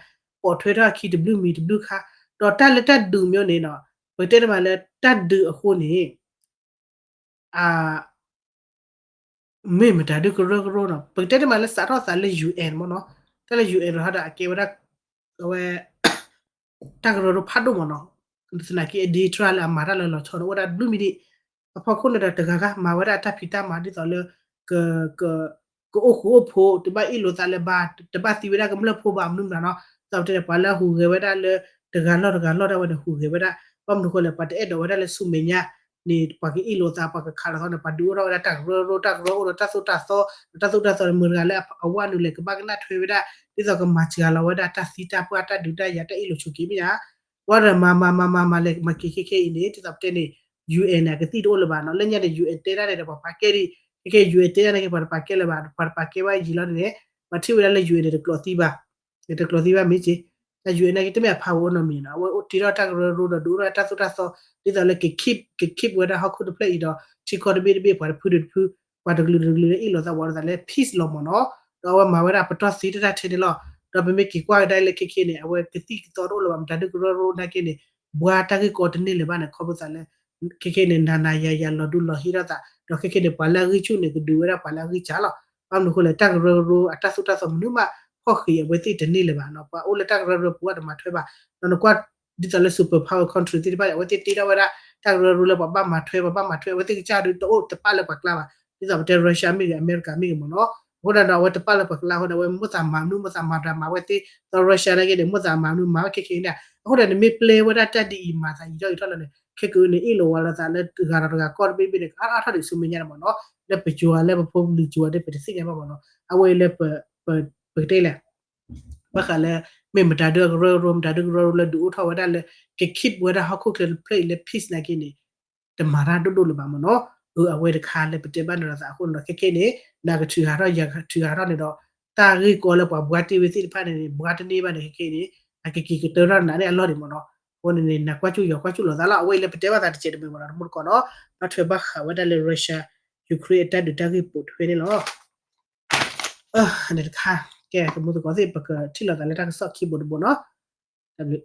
ပိာ်ထွဲထီၣ်အခံတဘျုးမံၤတဘျုးခါ, ဒီးတၢ်လၢတၢ်ဒုးမ့ၢ်န့ၣ်နီၤ, ပကတဲတမံၤလၢတၢ်ဒုးအဃိန့ၣ် မ့ၢ်မတၤဒုးကရၢကရိနီၤ, ပကတဲတမံၤလၢစးထီၣ်သးလၢ UN မ့ၢ်နီၤ, တၢ်လၢ UN ဟီဒီးအကဲဝဲဒၣ် အဝဲ တၢ်ကရၢကရိဖးဒိၣ်မ့ၢ်နီၤ, သနာ်က့အဒ့တြၢ်လၢအမၤတၢ်လၢလီၤဆီန့ၣ် အိၣ်ဝဲဒၣ်တဘျုးမံၤဒံး, အဖီခိၣ်န့ၣ်ဒီးတဂၤဂၤမၤဝဲဒၣ်တၢ်ဖံးတၢ်မၤဒ်သိးလၢ က ကအိၣ်ဃူအိၣ်ဖိး တဘၣ်အ့ၣ်လိာ်သးလၢၤဘၣ်, တဘၣ်သံဝဲဒၣ်ကမျၢၢ်ဖိဘၣ်မနုၤမတၤနီၤ, ဒ်သိးပတဲန့ၣ် ပှၤလၢအဟူးဂဲၤဝဲဒၣ်လၢ တဂၤလီၢ်တဂၤလီၢ်ဒၣ်ဝဲန့ၣ် ဟူးဂဲၤဝဲဒၣ်, ဘၣ်မနုၤဃိလဲၣ် ပှၤတအဲၣ်ဒိးဝဲဒၣ်လၢဆူမဲာ်ညါန့ၣ် ပှၤကအ့ၣ်လိာ်သး ပှၤကခးလိာ်သးန့ၣ် ပှၤဒုးအိၣ်ထီၣ်ဝဲဒၣ်တၢ်ကရၢကရိ တၢ်ကရၢအိၣ်ဒီးတၢ်သိၣ်တၢ်သီ, ဒီးတၢ်သိၣ်တၢ်သီန့ၣ် မတၤတဂၤလၢအဝဲနုာ်လဲၣ် ကဘၣ်ကနၣ်ထွဲဝဲဒၣ် ဒ်သိးကမၤစှၤလီၤဝဲဒၣ်တၢ်သံတၢ်ပှၢ်တၢ်ဒုးတၢ်ယၤတၢ်အ့ၣ်လိာ်ဆိးက့မ့ၢ်ဧါ, ဝဲဒီးမၤမၤမၤမၤမၤလဲၣ် မၤက့ၤခဲခဲအံၤန့ၣ် ဒ်သိးပတဲန့ၣ် UN န့ၣ် အကသံၣ်တအိၣ်လၢၤဘၣ်နီၤ, လၢညါန့ၣ် UN တဲဒၣ်န့ၣ်ဒီးပှၤပာ်ကဲဒံး, ခဲခဲ UN တဲဒၣ်န့ၣ်က့ၤ ပှၤတပာ်ကဲလၢၤဘၣ်, ပှၤတပာ်ကဲဝဲယံာ်လီၤန့ၣ် ပှၤထံၣ်ဝဲဒၣ်လၢ UN န့ၣ် တကျိးသံဘၣ်, တကျိးသံဘၣ်မ့ၢ်က့ၤ, တၢ် UN နာ်က့ တမ့ၢ်အဖးဝဲအိၣ်နီတမံၤနီၤ, အဝဲအိၣ်တ့ထီၣ်တၢ်ကရၢကရိဒီးဒုးအိၣ်ထီၣ်တၢ်သိၣ်တၢ်သီ, ဒ်သိးလၢက keep က keep ဝဲဒၣ်ဟီၣ်ခိၣ်တဖျၢၣ်အံၤဒီး ထံကီၢ်တဘ့ၣ်တဘ့ၣ် ပှၤတဖုဒီးတဖု, ပှၤတကလုာ်ဒီးတကလုာ်လၢအ့ၣ်လိာ်သးဝးလိာ်သးလၢ peace လီၤမ့ၢ်နီၤ, ဒီးအဝဲမၤဝဲဒၣ်ပတီၢ်သ့တၢ်ထဲန့ၣ်လီၤ, ဒီးပမ့ၢ်က့ၤကွၢ်ကဒါလၢခဲခဲန့ၣ် အဝဲကသံၣ်ကသီတအိၣ်လၢၤဘၣ်, မတၤဒုးကရၢကရိနာ်က့န့ၣ် ဘှါတၢ်ဂ့ၢ်ကီတန့ၢ်လၢၤဘၣ်န့ၣ် ခီဖျိသးလၢ ခဲခဲန့ၣ် နၤနၤယၤယၤလီၤဒူလီၤဟ့ထီၣ်သး, ဒီးခဲခဲန့ၣ် ပှၤလၢအဂံၢ်ဆူၣ်န့ၣ် ကဒုးဝဲဒၣ်ပှၤလၢအဂံၢ်စၢ်လီၤ, ဘၣ်မနုၤအဃိလဲၣ် တၢ်ကရၢကရိအတၢ်သိၣ်တၢ်သီမနုၤမး ဖီၣ်ဃံးအဝဲသ့ၣ်တန့ၢ်လၢၤဘၣ်နီၤ, ပှၤအိၣ်လၢတၢ်ကရၢကရိပူၤအတမၤထွဲဘၣ်, ဒီးနကွၢ် ဒ်သိးလၢ super power country သ့ၣ်တဖၣ်န့ၣ် အဝဲသ့ၣ်တ့ထီၣ်ဝဲဒၣ် တၢ်ကရၢကရိလၢပှၤဘၣ်မၤထွဲ ပှၤဘၣ်မၤထွဲ အဝဲသ့ၣ်ကစၢ်ဒုးတအိၣ်တပာ်လၢပှၤကျါဘၣ်, ဒ်သိးပတဲ Russia မ့ၢ်ဂ့ၤ အမဲရကၤမ့ၢ်ဂ့ၤမ့ၢ်နီၤ, အဃိဒီး အဝဲတပာ်လၢပှၤကျါအဃိဒီး အဝဲမိၣ်သးမၤမနုၤ မိၣ်သးမၤဒြးမၤဝဲသ့ ဒီး Russia နာ်က့န့ၣ် မိၣ်သးမၤမနုၤမၤဝဲခဲခဲအံၤန့ၣ် အဃိဒီးန့ၣ်မ့ၢ်ပျဲဝဲဒၣ်တၢ်ဒ်အံၤ မၤသးအံၤထီၣ်အံၤထီၣ်လီၤန့ၣ် ခဲကနံၣ်အံၤ အ့ၣ်လိာ်ဝဲလိာ်သးလၢတဂၤဒီးတဂၤကီၢ်တဘ့ၣ်ဘ့ၣ်န့ၣ် ကအါထီၣ်ဒံးဆူမဲာ်ညါန့ၣ်မ့ၢ်နီၤ လၢပယွၤလၢပဖိပလံၤယွၤဒီး ပတသ့ၣ်ညါဘၣ်မ့ၢ်နီၤ အဝဲအံၤလၢ ပကတဲလဲၣ် ဘၣ်ဃးလၢ မ့ၢ်မတၤဒုကရၢကရိ မတၤဒုကရၢကရိလၢဒုးအိၣ်ထီၣ်ဝဲဒၣ်လၢ က keep ဝဲဒၣ်ဟီၣ်ခိၣ်ချၢတဖျၢၣ်အံၤလၢ peace နာ်က့န့ၣ် တမၤတၢ်ဒိၣ်ဒိၣ်လၢၤဘၣ်မ့ၢ်နီၤ အဝဲတခါလၢပတဲဘၣ်နုာ်လီၤသးအဃိန့ၣ်ဒီး ခဲကနံၣ်အံၤန့ၣ် နကထုးဟးထီၣ်ယၤထုးဟးထီၣ်န့ၣ်ဒီး တၢ်ဂ့ၢ်ကီလၢပှၤဘှါတ့ၢ်ဝဲသ့ၣ်တဖၣ်န့ၣ် ဘှါတန့ၢ်ဘၣ်န့ၣ် ခဲကနံၣ်အံၤန့ၣ် အကက့ၤကတၢၢ်ထီၣ်နးန့ၣ်အလီၢ်ဒံးမ့ၢ်နီၤ အဃိန့ၣ်န့ၣ် နကွၢ်ကၠူၣ်ယွၤကွၢ်ကၠူၣ်လိာ်သးလီၤ အဝဲအံၤလၢပတဲဘၣ်သးတစဲးတမှဲၤမ့ၢ်နီၤ တမူတကိးနီၤ ဘၣ်ထွဲဘၣ်ဃးဝဲဒၣ်လၢ Russia Ukraine အတၢ်ဒုးတၢ်ဂ့ၢ်ပိာ်ထွဲန့ၣ်လီၤ အန့ၣ်တခါ ကဲ တမူတကိးသ့ၣ် ပကထံၣ်လိာ်သးလၢတၢ်ကစီၣ်ခံဘိတဘိနီၤ တၢ်ဘျုး